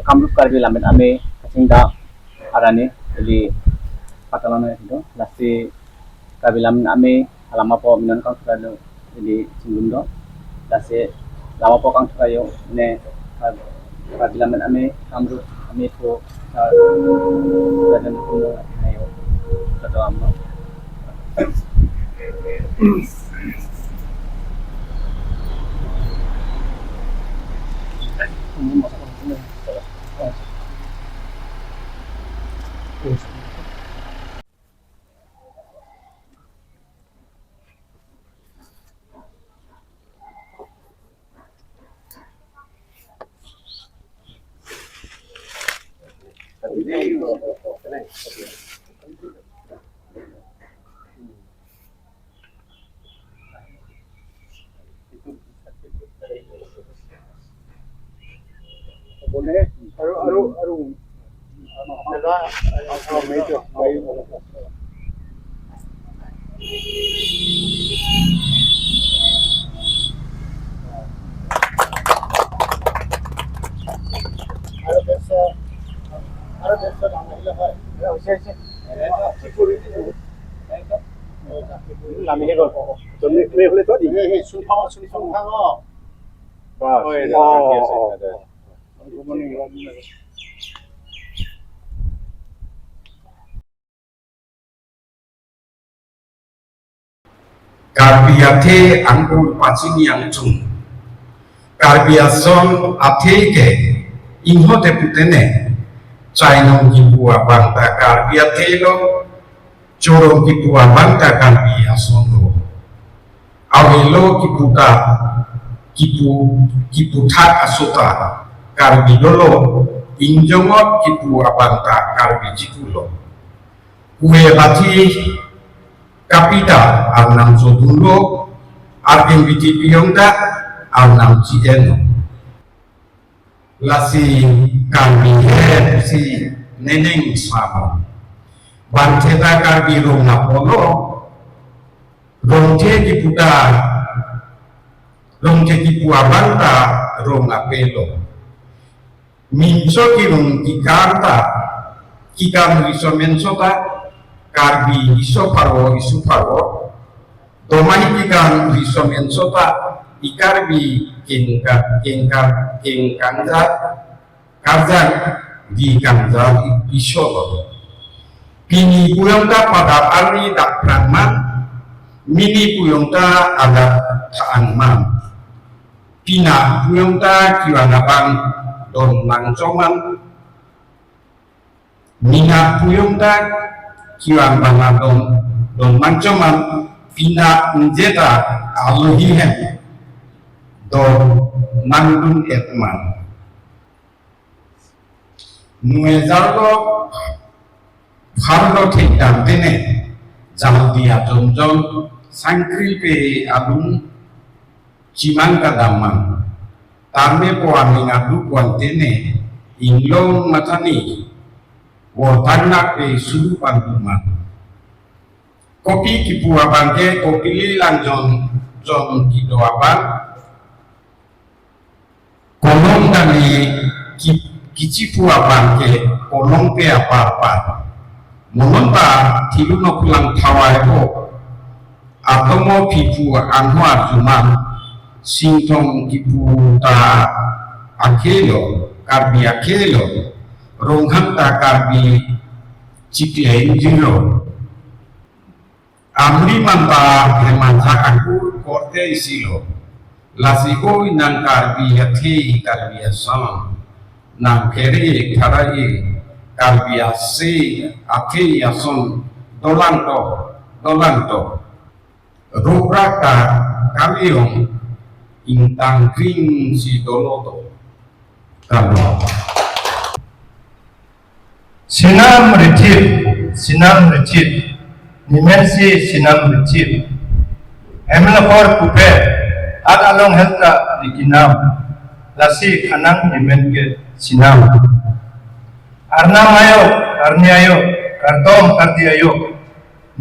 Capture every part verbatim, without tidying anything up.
Kamrup Karbi Lammet Amei kachingdam arni ili patalon nangji do. Lasi Karbi Lammet Amei alam apot minon kangthur do, ili chingdam do. Lasi alam apot kangthur ayo ne Kar-, Karbi Lammet Amei Kamrup Amei pho, Kar-, Kar-, Kar-, Kar-, Kar-, Kar-, Karbi athe angkur pachini angchung. Karbi ason athe ke ingho te putene. Chainong kipu abang ta Karbi athe lo, chorong kipu abang ta Karbi ason lo. Avelo kipu ta, kipu, kipu thak aso ta Karbi dolo, ingjongok kipu abang ta Karbi chipulo. Kue bathi kapita arnam chodunlo, argin biti piyong ta arnam chi-enlo. Lasi Karbi he si nening sama. Bangthe ta Karbi rong apolo, rongthe kipu ta, rongthe kipu abang ta rong apelo. Minso kirung kikar ta, kikar riso menso ta, Karbi iso pharo isu pharo, domahi kikar riso menso ta, i Karbi kengka-, kengka-, kengkangja, karjang di kangja iso lo. Pini puyong ta padap arni dak prangman, mini puyong ta adak tha-an man. Pina puyong ta kiwan abang don nangchoman. Mina puyong ta kiwan abang don, don nangchoman. Pina inje ta alohi hem don nangdun-et man. Nue jarlo pharlo thekdam tene, jaldi ajonjon sangkri pe alun chimang kadam man. Tame po aning adu puan tene, inglong matani, wo tangnak pe suru panduman. Kopi kipu abang ke, kopili langjon, jon kido abang. Kolong kali ki-, kichipu abang ke kolong pe apar apar. Monon ta thilu noklang thawai ho. Atomo pipu anho arjuman. Singthong kipu ta akhelo, Karbi akhelo. Ronghang ta Karbi chikle ingjilo. Amri man ta hemansa angkur korte isilo. Lasi oi nang Karbi athe Karbi ason. Nang kere kharai Karbi ase athe ason dolang to, dolang to. Rukrak ta kaliong ingtang kring si dolo to. Kalo. Sinam rithip, sinam rithip, nemen si sinam rithip. Emlapor kupe, at along helta rikinam, lasi khanang nemen ke sinam. Arnam ayok, arni ayok, kardom kardi ayok,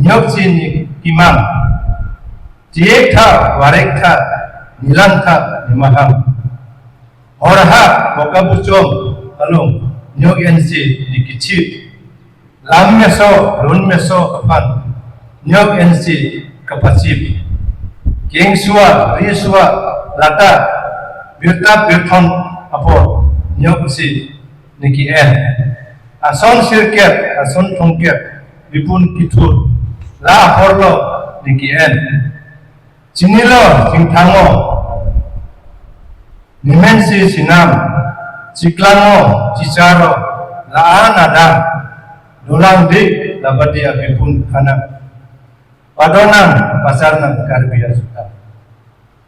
nyok si ni kimang. Tiek tha, warek tha, nilang tha, nimahang. Horha, boka buchom, along nyok ensi niki chip. Lam meso, lun meso aphan nyok ensi kapachip. Keng sua, ri sua, lata, birta birthon apor nyok si niki en. Ason sirkep, ason thongkep, bipun kithur, la aporlo niki en. Chinilo, chingthango, nimensi sinam, chiklango, chicharo, la-an adam, dolang dik, labadi abipun khanang. Padonang, pasarnang, Karbi ajuta.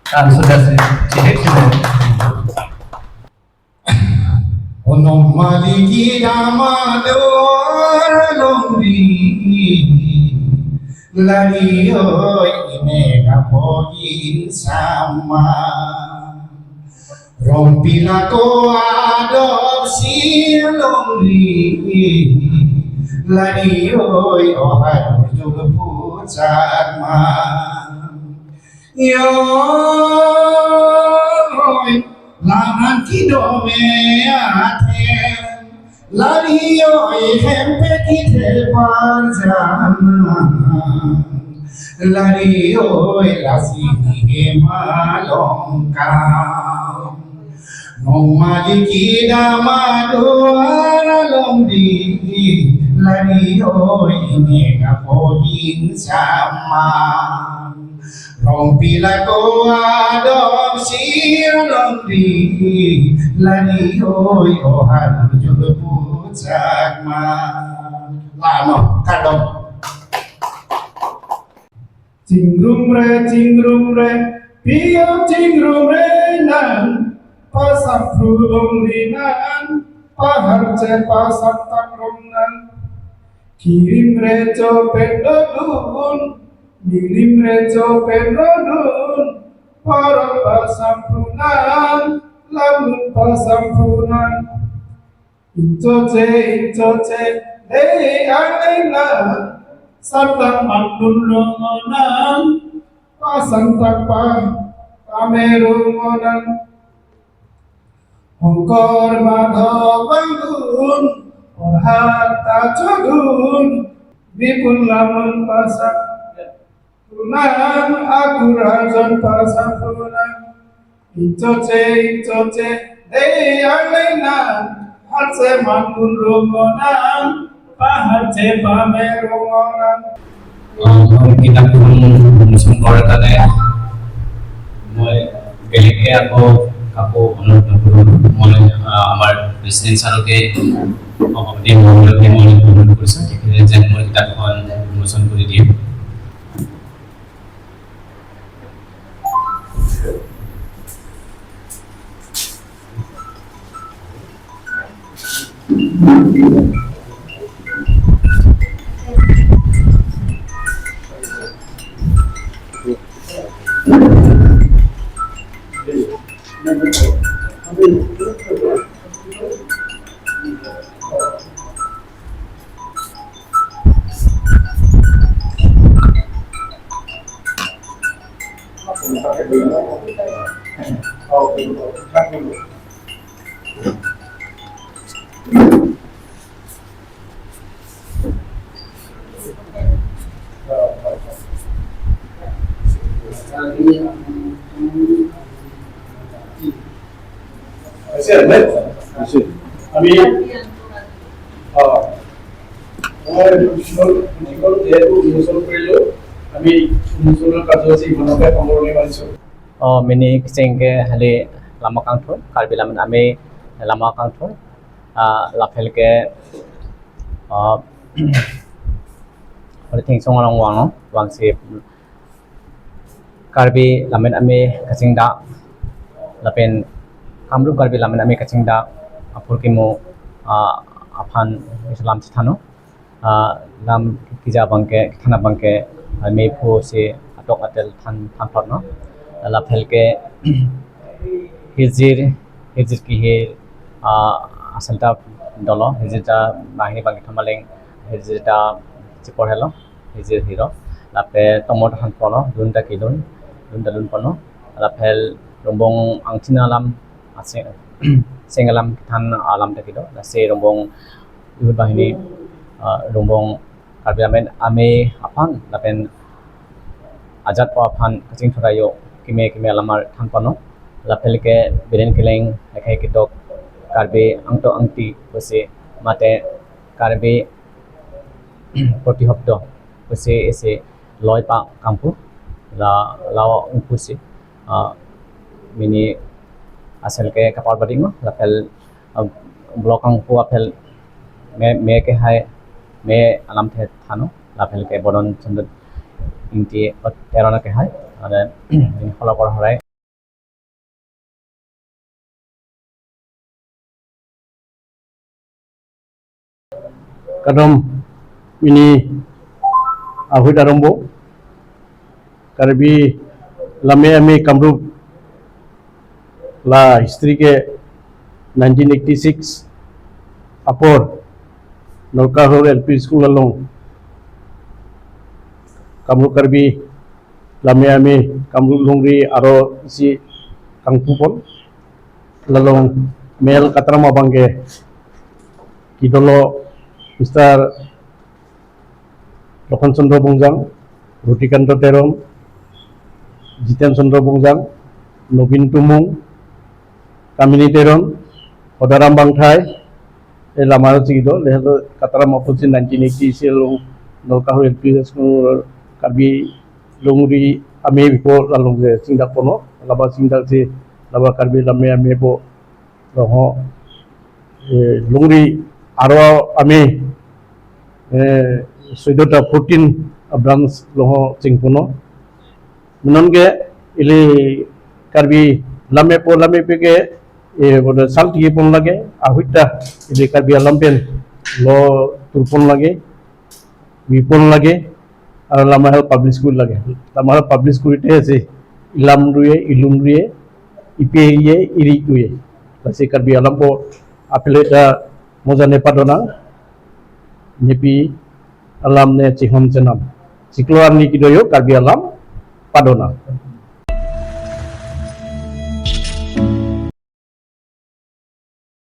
Tan sudah si, cihek sini. Onong maliki dama dor longri, lari oi ine kapo insama. Rongpi lako ador si longri, lari oi ohar jul puchak ma. Yo, laman kido me athe, lari yo hempe kithe parjana, lari yo lasi hema longkam. Nong maliki dama dor longri, lari yo ine kapo insama. Rongpi lako ador si longri, lari oi ohar jul puchak ma. Lano, kardom. Chingrum re, chingrum re, pio chingrum re nang, pasampru longri nang, paharche pasantang rong nang. Kirim recho pen rodun, milim recho pen rodun, parok pasampru nang, lamun pasampru nang. Inchoche, inchoche, dei alai nang, santang mandun rong nang, pasantang pa, pame rong nang. Hongkor madho bangun, orhat ta chodun, bipun lamun pasang, tunang akur arjon pasang tunang. Inchoche, inchoche, dei alai nang, harche mandun rong nang, paharche pame rong nang. আহ, মই কিতাপখন উন্মোচন কৰাৰ কাৰণে মই বেলেগকৈ আকৌ, আকৌ অনুৰোধ নকৰোঁ। মই, আহ, আমাৰ প্ৰেচিডেণ্ট ছাৰকে সভাপতি মহোদয়কে মই অনুৰোধ কৰিছোঁ, তেখেতে যেন মোৰ কিতাপখন উন্মোচন কৰি দিয়ে। আছে, আছে। আমি, অ, মই উন্মোচন, উন্মোচন যিহেতু উন্মোচন কৰিলো, আমি উন্মোচনৰ কাৰ্যসূচী ইমানতে সামৰণি মাৰিছো। অ, mini kecheng ke hali lama kangthur, Karbi Lammet Amei lama kangthur, ah, lapen ke, ah, hali thengsong along vang, vangsi Karbi Lammet Amei kachingdak, lapen Kamrup Karbi Lammet Amei kachingdak aphurkimo, ah, aphan isu lam chethanlo. Ah, lam keja abangke, kethan abangke, ah, mephu si atok atel than, than thotlo. Lapen ke hirjir, hirjir kehir, ah, asalta dolo, hirjir ta banghini bangkethom aleng, hirjir ta cheporhelo, hirjir hiro. Lapen tomor ta than ponlo, lun ta kelun, lun ta lun ponlo. Lapen Rongbong Angthin alam ase, Seng alam kethan alam ta kedo. Lasi Rongbong Youth Banghini, ah, Rongbong Karbi Lammet Amei aphan lapen ajat po aphan kachingthur ajo keme keme alam ar than pano. Lapen ke Biren Kileng akhei ketok Karbi Angto Angti pusi mate Karbi Protihobdo pusi isi loi pa kangpu la lao ungpusi, ah, mini asel ke kapar bading lo, lapen, ah, block kangpu aphan me, me kehai, me alamthe thano, lapen ke Bodon Chandra Ingti Teron kehai, ada ini kalau kor harai. Kadom mini ahut arombo Karbi Lammet Amei Kamrup la history ke nineteen eighty-six apor Nolkahur L P School along Kamrup Karbi Lammet Amei Kamrup Longri aro isi kangpupon. Lalong mel katram abang ke kedolo Mister Lokhon Chandra Bongjang, Rutikanta Teron, Jiten Chandra Bongjang, Nobin Timung, Kamini Teron, Hodaram Bangthai, e lamar si kedo, le helo katram apotsi nineteen eighty-six along Nolkahur L P School Karbi Longri Amei bipo lalong je chingdak pono, laba chingdak si laba Karbi Lammet Amei po lo ho, eh, Longri aro Amei, eh, soidota fourteen branch lo ho chingpono. Menonke ili Karbi Lammet po Lammet pe ke, eh, bodo sal tiki pon lage, ahut ta ili Karbi alam pen lo turpon lage, bipon lage, aro lamahel publish kuri lage. Lamahel publish kuri te si ilam ruye, ilun ruye, ipe ruye, iri ruye. Lasi Karbi alam po apileta mojane padonang, nepi alam ne chihom chenam. Chiklo arni kedo jo Karbi alam padonang.